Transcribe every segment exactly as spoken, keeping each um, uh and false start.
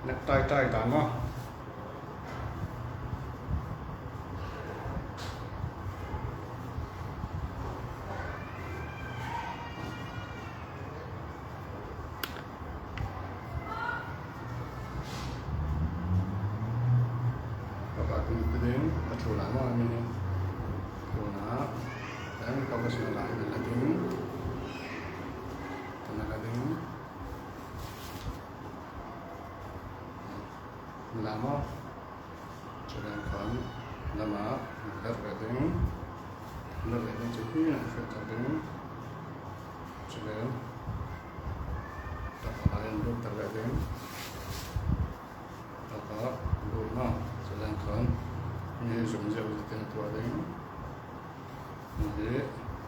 Nek tai tai dan maw. Tawka tung ti ding, a thuna maw, a min hi. Thuna, then tawka sina lai na la ding. Tuna la ding. La maw. Chuleng khan lama her ve ding. Her ve ding chu hi na fe ta ding. Chuleng tawka lai an lut ta ve ding. Tawka lut maw. Chuleng khan mi zum zeu zite na tuah ding. Mi hi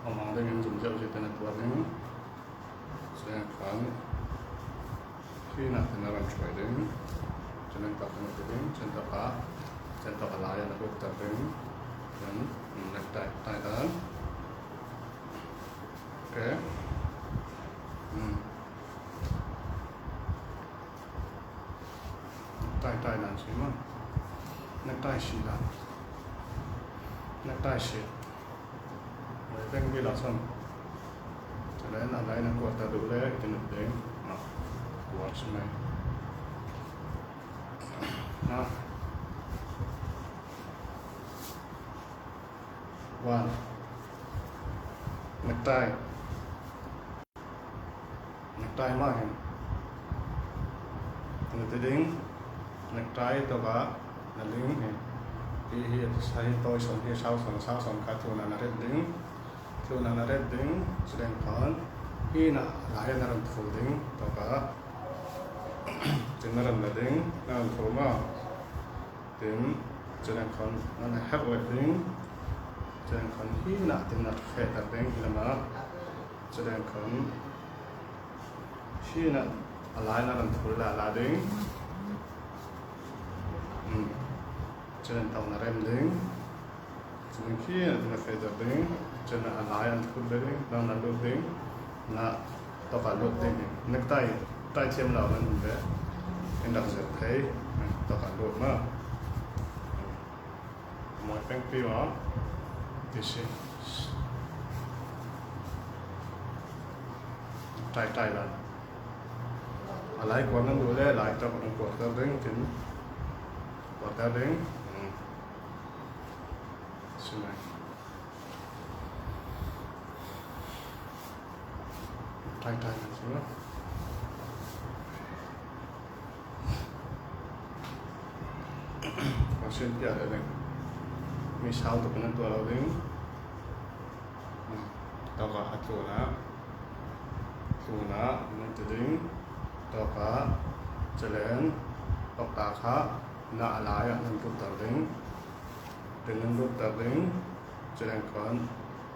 a mang dingin zum zeu zite na tuah ding. Chuleng khan hi na tin a ran hruai ding. Chuleng tawka na ti ding. Chuleng tawka, chuleng tawka lai an a lut ta ding. Chuleng nek tai tai dan. Okay. Hmm. Nek tai tai dan si maw. Nek tai si dan. Nek tai si. Mai peng bi la son. Chuleng a lai na kuat ta duh le i ti nut ding. Ma. Kuat si mai. Na. One. Nek tai. Nek tai maw hi. Na ti ding. Nek tai tawka na ling hi. Hi hi a sa hi tawi sawn hi, sau sawn, sau sawn kha thuna na rem ding. Thuna na rem ding. Chuleng khan hi na lai na ran thul ding. Tawka tin na ran la ding. Na ran thul maw. Tin, chuleng khan na na her ve ding. Chuleng khan hi na tin na fe ta ding hi lama. Chuleng khan hi na a lai na ran thul la la ding. Hmm. Chuleng tawka na rem ding. Chuleng khi na fe ta ding. Chuleng a lai an thul ding. Na na lut ding. Na tawka lut ding. Nek tai, tai thiam lo nan ve. In rak zet thei. Tawka lut maw. Mai peng pi maw. Ti si. Tai tai dan. A lai kuat nan duh le lai tawka nan kuat ta ding tin. Kuat ta ding. Hmm. Si mai. Tai tai na si maw. Ka sin pia le ding. Mi sau tawka nan tuah lo ding. Tawka a thuna. Thuna nan ti ding. Tawka chuleng tawka kha na a lai ah nan lut ta ding. Tin nan lut ta ding. Chuleng khan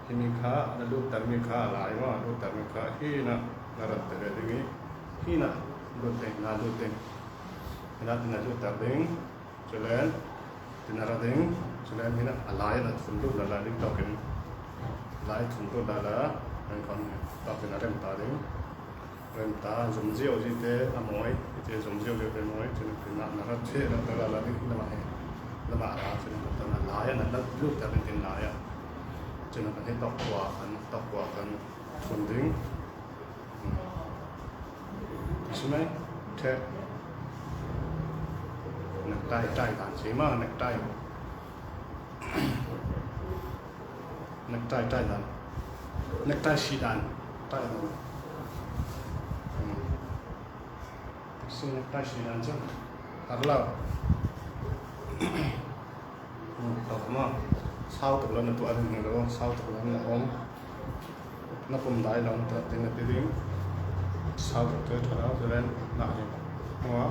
hi mi kha, na lut ta mi kha a lai maw, lut ta mi kha hi na na ran te ve ding hi. Hi na lut ding, na lut ding. Hi na tin na lut ta ding. Chuleng tin na ra ding. Chuleng hi na a lai na thun lut la la ding tawkin. Lai thun lut la la. Chuleng khan tawkin a rem ta ding. Rem ta, zum ziau zite a mawi, ite zum ziau ziute mawi, chun pi na na rat che na ta la la ding lama he. Lama ra chun ta na lai na la lut ta ding tin lai a. Chun kan he tok kwa kan, tok kwa kan thun ding. Hmm. Isme the. Nek tai tai kan si maw, nek tai. Nek tai tai dan. Nek tai si dan. Tai dan. Hmm. Si nek tai si dan chu. Har lo. Hmm, tawk maw. Sau tuk lo na tuah ding hi lo. Sau tuk lo na om. Na pum dai lo na tuah ding na ti ding. Sau tuk te tha lo, chuleng na hi. Maw.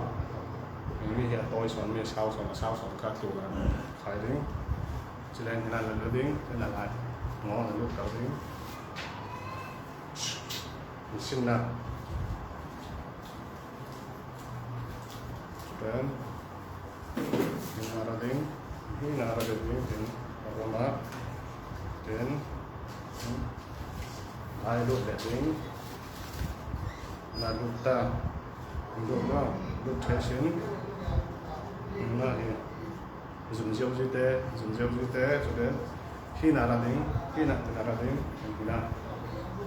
Mi hi a tawi sawn, mi sau sawn, a sau sawn kha tlu lo. Khai ding. Chuleng hi na la lut ding, hi na lai. Maw, na lut kal ding. Sin na. Then, hi na ra ding, hi na ra ding, then, aroma. Then, lai lut le ding. Na lut ta. Lut maw, lut thei sin. Lut hi. Zum ziau zite, zum ziau zite, chule hina ra ding, hina tina ra ding, hina.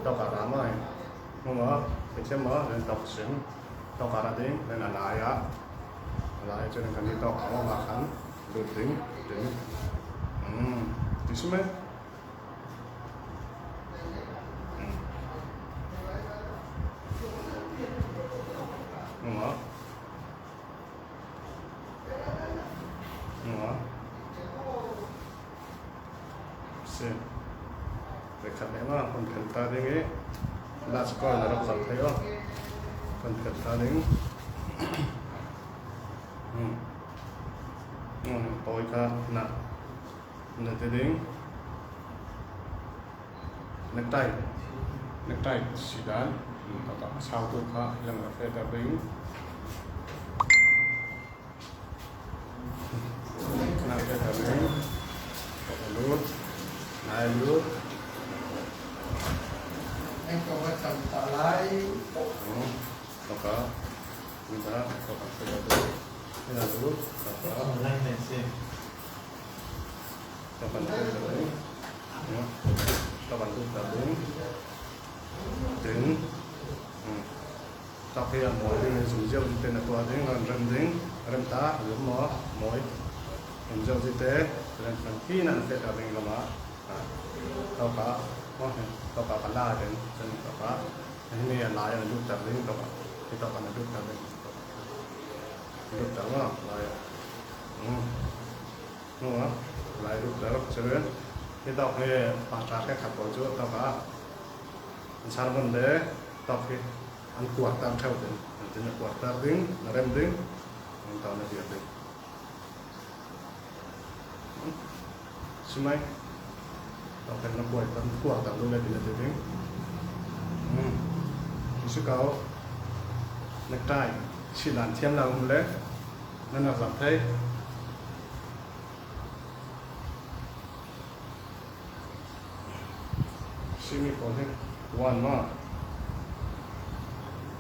Tawka ra maw hi. Mu maw, pe thiam maw, len tawk sin. Tawka ra ding, len a lai a. A lai chu len kan ni tawka maw ma khan. Lut ding, ding. Hmm. Ti si mai. Hmm. Mu maw. Mu maw. Si. Ve khat leh maw, kon phen ta ding i. Last call na rak zak thei aw. Kon phen ta ding. Hmm. Hmm, pawi kha na. Na te ding. Necktie. Necktie si dan. Hmm, tawka sautu kha, hilang la fe ta ding. Na ke ta ring. Ka lut. Na lut. Ai ko ka cham ta lai. Hmm. Tawka. Ni ta, tawka, tawka, tawka. Ni ta lut. Tawka. Online message. Tawka, tawka, tawka. Ni. Tawka, tawka, tawka. Tin. Hmm. Tawk hi a mawi ding, zum ziau zite na tuah ding, ran rem ding, rem ta, zum maw, mawi. Zum ziau zite, rem rem hi na na fe ta ding lama. Tawka, maw, tawka ka la ding, chen tawka. Hi ni a lai a lut ta ding, tawka. Hi tawka na lut ta ding. Lut ta maw, lai a. Hmm. Maw, lai lut ta chen. Hi tawk hi, pa ta khe khat pawl chu, tawka. An sermon le, tawk hi. An kuar tar theu ding, an tin a kuar tar ding, na rem ding, an tau na dir ding. Si mai. Tawk hi na kuar tar, kuar tar ding le tin a dir ding. Hmm. Si kau. Necktie. Si dan thiam la um le. Na na zam thei. Simi pawl hi. One maw.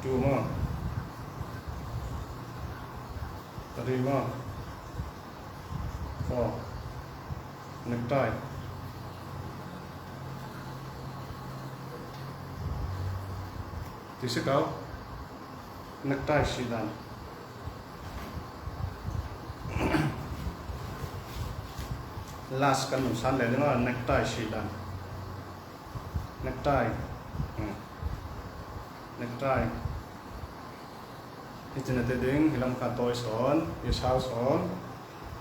Two maw. Three maw. Four. Necktie. Ti si kau. Necktie si dan. Last kan nun san le ding a, necktie si dan. Necktie. Hmm. Necktie. Hi chin a te ding, hi lam kha tawi sawn, hi sau sawn.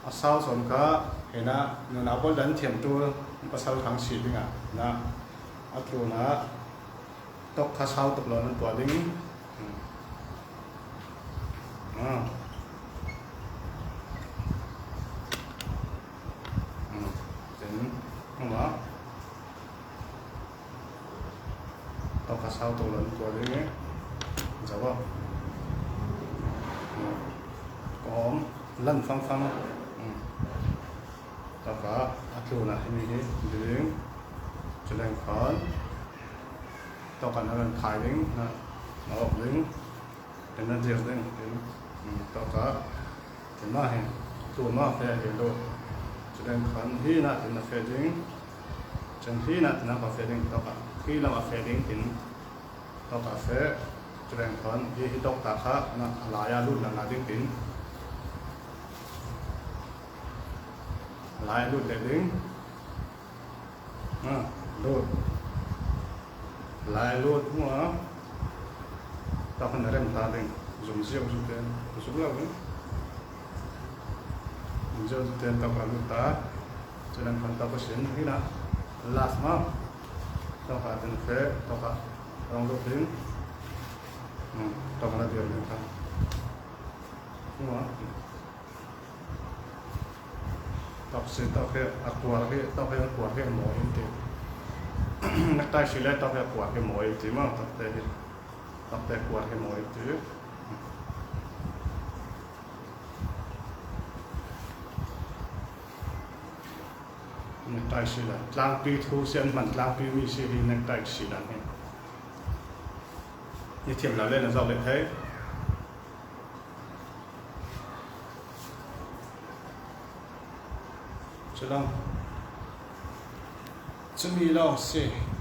A sau sawn kha, hi na, nun a bol dan thiam tu, pasal khang si ding a, na, a tlun a, tawk kha sau tuk lo nan tua ding. Hmm. Ah. Hmm. Tin. Hma. Tawk kha sau tuk lo nan tua ding. Zawa. Kom. Lan fang fang. Hmm. Tawka a tlun a hi mi hi. Ding. Chuleng khan. Tawka na ran khai ding, na, na awk ding, tin na dir ding, tin, um, tawka, tin na hi, tu ma fe hi lo, chuleng khan hi na tin na fe ding, chen hi na tin na ka fe ding, tawka, hi lam a fe ding, tin, tawka fe, chuleng khan hi, hi tawk ta kha, na, a lai a lut na na ding, tin, a lai a lut le ding, Ah, lut. Lai lut hnu ah. Tawk khan a rem ta ding. Zum ziau zu ten. Zum lo ding. Zum ziau zu ten tawk khan lut ta. Chu lam khan tawk kha sin hi na. Last ma. Tawk kha ten fe. Tawk kha. Rong lut ding. Hmm. Tawk khan a dir ding khan. Hnu ah. Tawk si, tawk hi a kuar hi, tawk hi a kuar hi a mawi in ti. Necktie si le tawk hi a kuar hi mawi in ti maw, tawk te hi. Tawk te kuar hi mawi in ti. Necktie si le. Tlangpi thu si an hman, tlangpi mi si hi necktie si dan hi. Ni thiam lo le na zawk le thei. Chulong, chumi lo si.